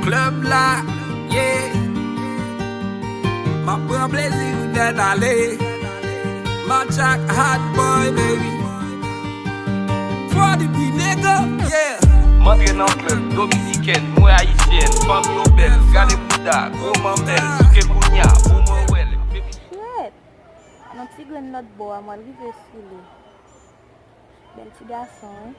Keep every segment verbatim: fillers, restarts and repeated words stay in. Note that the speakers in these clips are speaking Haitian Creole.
Club la, yeah. M ap pran plezi nèt ale. Manchak hot boy, baby. Fò depi nègo, yeah. M antre nan club dominikèn, m wè ayisyèn, fanm yo bèl, gade bouda, gwo manmèl, souke kounya, pou mwen wè l, baby. Shit! Nan ti grenn lòt bò a, m al rive sou li. Bèl ti gason, wi.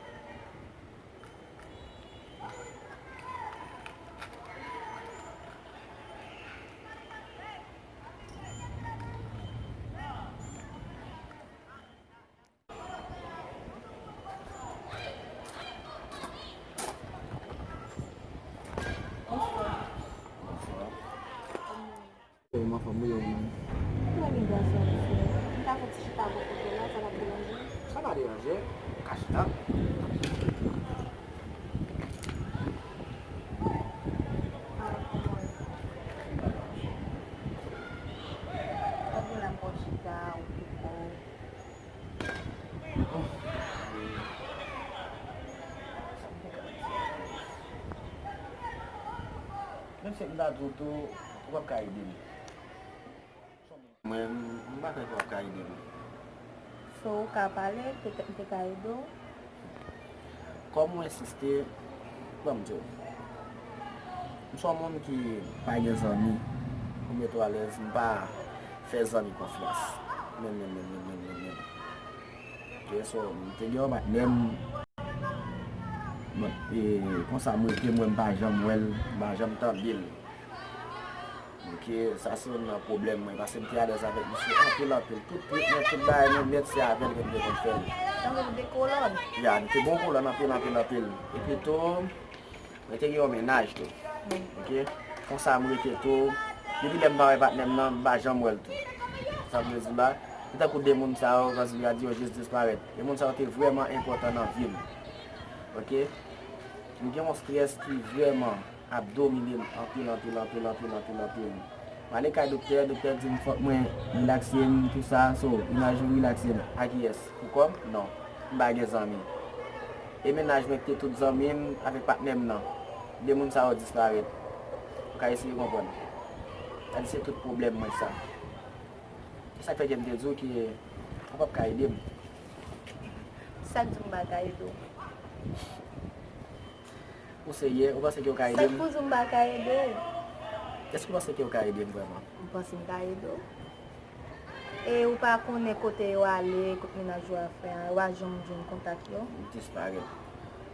Bonswa. Bonswa. Kòman fanm ou ye ou menm? Trè byen, gason, mesye. M ka fè ti chita bò kote w la, sa p ap deranje? Sa pa deranje. Ou ka chita. Ah, kòman w ye? Ou gen la m wè w chita, ou pi bon. Menm si m ta di w tou, ou p ap ka ede m. Mwen, m pa kwè ke w ap ka ede m. So, ou ka pale, petèt m te ka ede w. Kòm ou ensiste, ban m di w. M se yon moun ki pa gen zanmi. Pou m mete w alèz, m pa fè zanmi konfyans. Menm, menm, menm, menm, menm, menm, menm. Ok, so, m te gen yon patnè m. Bon, e konsa m rete, m wè m pa janm wè l, m pa janm tande l. Ok, sa se youn nan pwoblèm mwen, paske m te alèz avèk misye anpil, anpil. Tout trip mwen, tout bagay mwen nèt, se avè l ke m te konn fè l. Tankou de kolòn. Ya, m te bon kolòn anpil, anpil, anpil. Epi tou, mwen te gen yon mennaj tou. Ok? Konsa m rete tou. Depi lè m pa wè patnè m nan, m pa janm wè l tou. Sa vle di m pa, se tankou de moun sa yo, kòmsi yo di yo jis disparèt. De moun sa yo te vrèman enpòtan nan vi m. Ok? M gen yon strès ki vrèman ap domine m anpil, anpil, anpil, anpil, anpil, anpil. M ale kay doktè, doktè di m fòk mwen rilakse m, tou sa. So, imajine w rilakse m. A kiyès? Pou kò m? Non. M pa gen zanmi. E mennaj mwen ki te tout zanmi m avèk patnè m nan. De moun sa yo disparèt. Ou ka eseye konprann. Sa di se tout pwoblèm mwen sa. Se sa k fè ke m te di w ke ou p ap ka ede m. Sa k di w m pa ka ede w? Ou serye? Ou panse ke w ka ede m? Sa k pou di w m pa ka ede w? Èske w panse ke w ka ede m vrèman? M panse m ka ede w. E ou pa konnen kote yo ale, kot mennaj ou a fè a, ou pa janm jwenn kontak yo? Disparèt.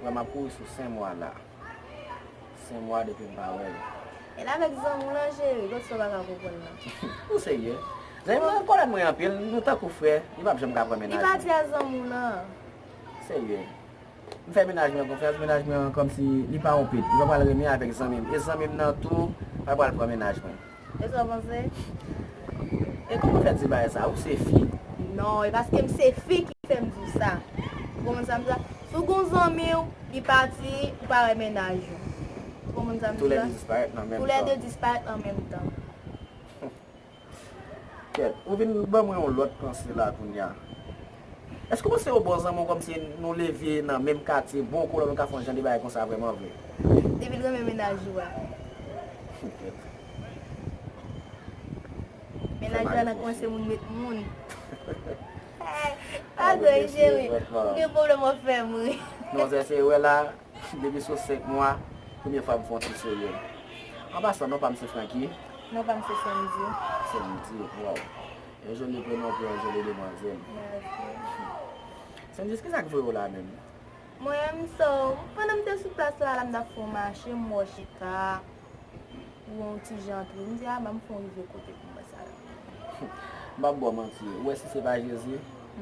Wè, m ap kouri sou senk mwa la. Senk mwa depi m pa wè l. E l avèk zanmi w lan, cheri, kot sa w pa ka konprann nan? Ou serye? Zanmi m nan kòlè mwen anpil, nou tankou frè, li p ap janm ka pran mennaj mwen. Li pati a zanmi w lan. Serye. M fè mennaj mwen konfyans, mennaj mwen an kòmsi li pa yon pit. Li pa pral renmen avèk zanmi m. E zanmi m nan tou pa pral pran mennaj mwen. E sa w panse? E kòman w fè di bagay sa? Ou se fi? Non, e paske m se fi ki fè m di w sa. Ou konprann sa m di w la? Si w gon zanmi w, li pati, ou pa wè mennaj ou. Ou konprann sa m di w la? Toulède disparèt nan menm tan. Toulède disparèt nan menm tan. Kèt, ou vin ban mwen yon lòt panse la kounye a. Èske w panse yon bon zanmi w kòmsi nou leve nan menm katye, bon kolòn, nou ka fè yon jan de bagay konsa vrèman vre? Depi l renmen mennaj ou a. Kèt. Mennaj ou a nan kòmanse moun met moun. Padon, cheri. Ou gen pwoblèm w ap fè m ri. Non, sè, se wè la. Depi sou senk mwa, premye fwa m fè yon ti serye. An pasan, non pa m se Francky. Non pa m se Sandy. Sandy, waw. Yon joli prenon pou yon joli demwazèl. Mèsi. Sandy, kisa k voye w la menm? Mwen, m so, pandan m te sou plas la, la m t ap fè yon mache, m wè w chita. Ou wè yon ti jan antre. M di, a, ban m fè yon rive kote pou m wè sa la. M p ap ba w manti. Ou wè si se pa Jezi,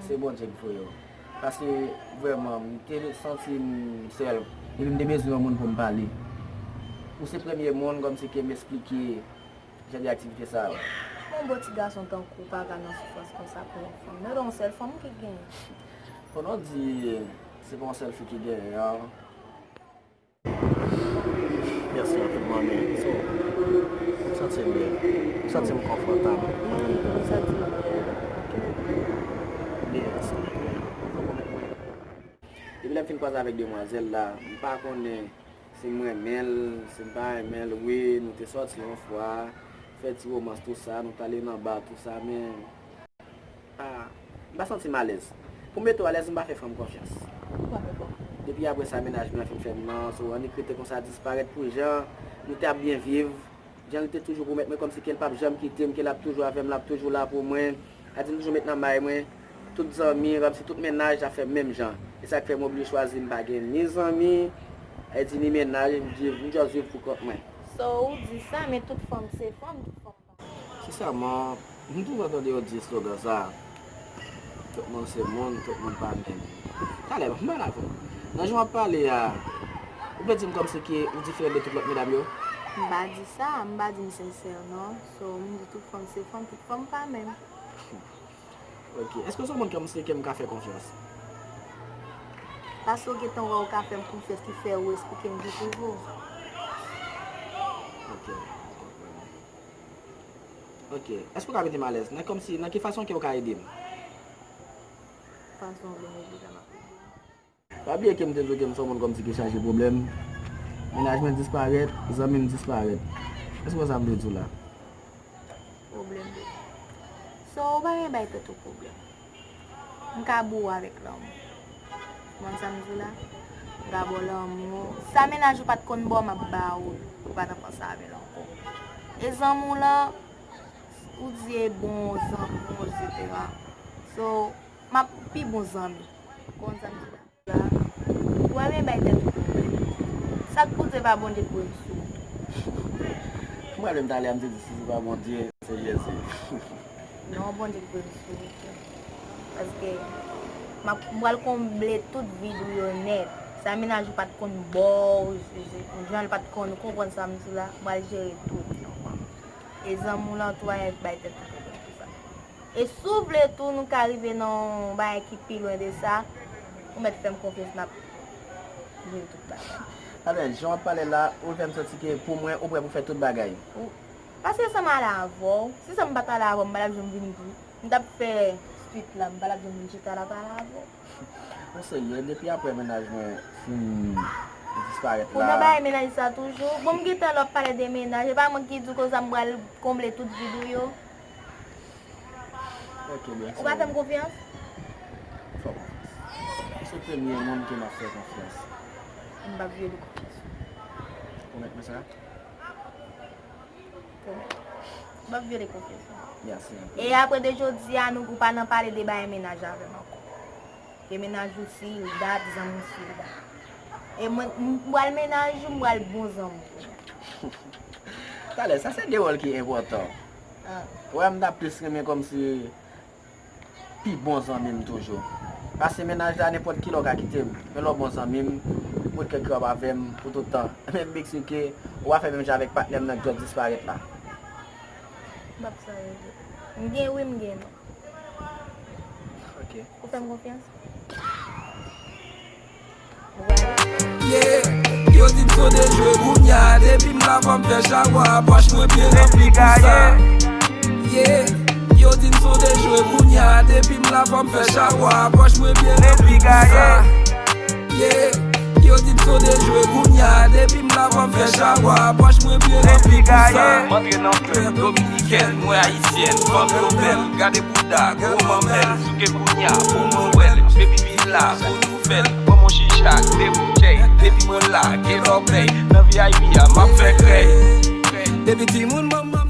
se Bondye k voye w. Paske, vrèman, m te santi m sèl. Epi m te bezwen yon moun pou m pale. Ou se premye moun kòmsi ke m esplike jan de aktivite sa yo. Yon bon ti gason tankou w pa ka nan soufrans konsa pou yon fanm. Men yon sèl fanm ki genyen. Konnen w di se pa yon sèl fi ki genyen an. Mèsi anpil, manmi. So, m santi m byen. M santi m konfòtab. Mwen menm tou, m santi m byen. Byen, mèsi. Depi lè m fin kwaze avèk demwazèl la, m pa konnen Si m renmen l, si m pa renmen l, wi, nou te sòti yon fwa, fè ti womans, tou sa, nou t ale nan ba, tou sa, men, ah, m pa santi m alèz. Pou m mete w alèz, m pa fè fanm konfyans. Ou pa fè fanm. Depi apre sa, mennaj mwen fin fè m nan, so, annik rete konsa, disparèt pou jan nou t ap byen viv. Jan li te toujou pwomèt mwen kòmsi ke l p ap janm kite m, ke l ap toujou avè m, l ap toujou la pou mwen. Li di m toujou met nan may mwen. Tout zanmi, kòmsi tout mennaj ap fè menm jan. E sa k fè m oblije chwazi m pa gen ni zanmi, li di ni mennaj, m viv, m just viv pou kont mwen. So, ou di sa, men tout fanm se fanm, tout fanm pa. Sensèman, m toujou tande yo di slogan sa. Tout moun se moun, tout moun pa menm. Talè, m pral avè w. Nan jan w ap pale a, ou vle di m kòmsi ke ou diferan de tout lòt medam yo? M pa di sa, m pa di m sensè non. So, m di tout fanm se fanm, tout fanm pa menm. Ok. Èske w se yon moun kòmsi ke m ka fè konfyans? Paske w gentan wè w ka fè m konfyans ki fè ou esplike m ki pou vou. Ok, m konprann. Ok. Èske w ka mete m alèz? Nan kòmsi, nan ki fason ke w ka ede m? Fason w vle m ede w la, m ap ede w. Pa bliye ke m te di w ke m se yon moun kòmsi ki chaje pwoblèm. Mennaj mwen disparèt, zanmi m disparèt. Èske w wè sa m vle di w la? Pwoblèm de. So, ou pa gen bay tèt ou pwoblèm. M ka ba w avèk lanmou. Ou konn sa m di w la? M ka ba w lanmou. Sa mennaj ou pa t konn ba w, m ap ba ou. Ou pa nan panse avè l ankò. E zanmi w lan, ou di e bon zanmi w, etsetera. So, m ap pi bon zanmi. Ou konn sa m di w la? Ou pa menm bay tèt ou pwoblèm. Sa k pou di se pa Bondye k voye m sou ou? Mwen menm talè a m te di si se pa Bondye, se Jezi. Non, Bondye k voye m sou ou. Paske m ap, m pral konble tout vid ou yo nèt. Sa mennaj ou pa t konn ba w, jan l pa t konn konprann sa m di la, m pral jere tout. E zanmi w lan tou, pa bay tèt ou pwoblèm pou sa. E si w vle tou, nou ka rive nan yon bagay ki pi lwen de sa. Ou mèt fè m konfyans, n ap jere tout bagay. Talè, jan w ap pale la, ou fè m santi ke pou mwen, ou prè pou fè tout bagay. Ou, paske sa m ale avè w. Si sa m pa t ale avè w, m pa t ap janm vin di. M t ap fè swit la, m pa t ap janm vin chita la pale avè w. Ou serye, depi apre mennaj mwen fin disparèt la. Ou nan bagay mennaj sa toujou? Bon, m gentan la w ap pale de mennaj, e pa mwen ki di w konsa m pral konble tout vid ou yo. Ok, bonswa. Ou pa fè m konfyans? Fè w konfyans. Ou se premye moun ke m ap fè konfyans. M p ap vyole konfyans ou. Pwomèt mwen sa? Pwomèt. M p ap vyole konfyans ou. Mèsi anpil. E apre de jodi a, nou, ou pa nan pale de bagay mennaj avè m ankò. E mennaj ou si l dat, zanmi w si l dat. E mwen, m pral mennaj ou, m pral bon zanmi w. Talè, sa se de wòl ki enpòtan. Ah. Ou wè, m ta plis renmen kòmsi pi bon zanmi m toujou. Pase mennaj la, nenpòt kilè w ka kite m. Men lè w bon zanmi m, ou pot kèk kè w ap avè m pou tout tan. Men m big si ke ou pa fè menm jan avèk patnè m nan k just disparèt la. M p ap sa rele. M gen wi, m gen non. Ok. Ou fè m konfyans? Yeah, yo di m sonde jwe kounya, depi m la fò m fè chawa, pòch mwen byen ranpli pou sa. Yeah, yo di m sonde jwe kounya, depi m la fò m fè chawa, pòch mwen byen ranpli pou sa. Yeah, yo di m sonde jwe kounya, depi m la fò m fè chawa, pòch mwen byen ranpli pou sa. M antre nan klèb dominikèn, m wè ayisyèn, fanm yo bèl, gade bouda, gwo manmèl, souke kounya, pou mwen wè l, baby vin la, pou nou fè l, pran mon chicha, de boutèy, depi mwen la, gen lòbèy, nan V I P a, m ap fè krèy. Depi timoun manman